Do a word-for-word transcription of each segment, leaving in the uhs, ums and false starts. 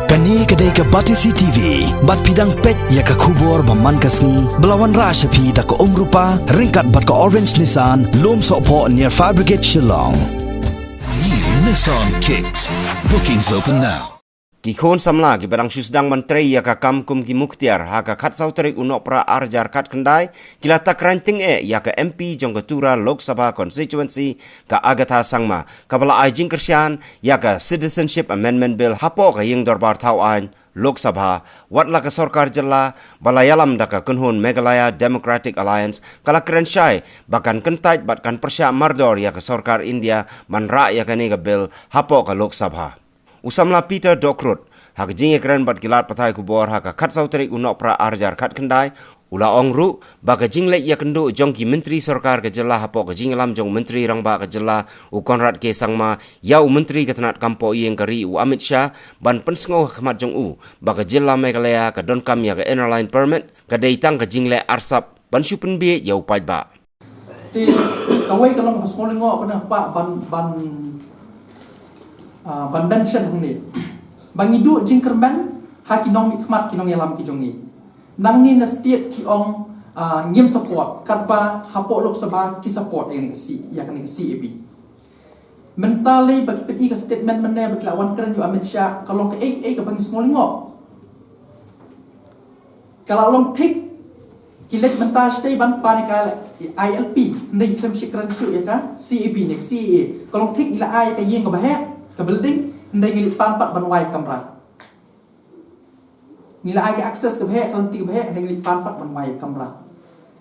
Kane ka dei ka Batesi T V, bad phi dang peit ïa ka khubor ba man ka sngi, ba la wanrah sha phi da ka Umrupa, ryngkat bad ka Orange Nissan, Lum Sohphoh near Fire Brigade Shillong. New Nissan Kicks. Bookings open now. Ki khun samla kiba dang shu sdang ban trei ïa ka kam kum ki muktiar ha ka khatsaw tarik u Nohprah arhajar khatkhyndai, ki la tak rangting eh ïa ka M P jong ka Tura Lok Sabha Constituency, ka Agatha Sangma, kaba la ai jingkyrshan ïa ka Citizenship Amendment Bill hapoh ka ïing dorbar thaw aiñ Lok Sabha, wat la ka sorkar jylla ba la ïalam da ka kynhun Meghalaya Democratic Alliance ka la kren shai ba kan kyntait bad kan pyrshah mardor ïa ka sorkar India ban rah ïa kane ka bill hapoh ka Lok Sabha. U samla Peter Dokrut, ha ka jingïakren bad ki lad pathai khubor ha ka khatsaw tarik u Nohprah arhajar khatkhyndai, u la ong ruh ba ka jingleit ïakynduh jong ki myntri sorkar ka jylla hapoh ka jingïalam jong u Myntri Rangbah ka jylla u Conrad K Sangma ïa u Myntri ka tnat kam poh ïing ka ri u Amit Shah ban pynsngew ha khmat jong u ba ka jylla Meghalaya ka donkam ïa ka Inner Line Permit ka dei tang ka jingleh arsap ban shu pynbieit ïa u paidbah. Te kawei ka long ba sngewlyngngoh kane ba ban ban ah, ban mention hangne ba ngi duh jingkyrmen ha ki nongmihkhmat, ki nongïalam ki jong ngi. Nangne na state ki ong ah, ngim support, katba hapoh Lok Sabha ki support ïa kane ka C, ïa kane ka C A B. Mynta lei ba ki pyni ka statement mynne ba ki la wan kren ïa u Amit Shah, ka long kaei kaei kaba ngi sngewlyngngoh. Ka la long thik, ki leit mynta shatei ban pan ïa ka I L P, hynrei khlem shah kren shuh ïa ka C A B ne ka C A A. Ka long thik ngi la ai ka ïing kaba heh, ka building, hynrei ngi leit pan pat ban wai kamra. Ngi la ai ka access kaba heh, ka lynti kaba heh, hynrei ngi leit pan pat ban wai kamra.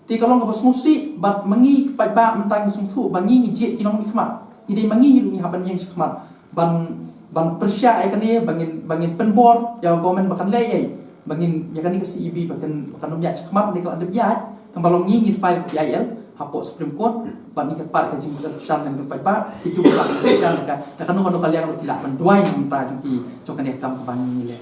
Te ka long kaba sngewsih, bad ma ngi paidbah mynta ngi sngewthuh ba ngi, ngi jied ki nongmihkhmat. Ngi dei ma ngi, ngi hap ban ïeng shakhmat ban, ban pyrshah ïa kane, ba ngin, ba ngin pynbor ïa ka government ba kan leh ei, ba ngin ïa kane ka C A B ba kan, ba kan ym ïaid shakhmat. Dei ka la dep ïaid, tang ba long ngi ngin file ka P I L hapoh Supreme Court, bad ngi kyrpad ka jingkyrshan na ka paidbah, ki ju ba la kyrshan na ka, na kano kano ka liang ruh ki lah ban duwai na ka bynta jong ki, jong kane ka kam kaba ngi leh.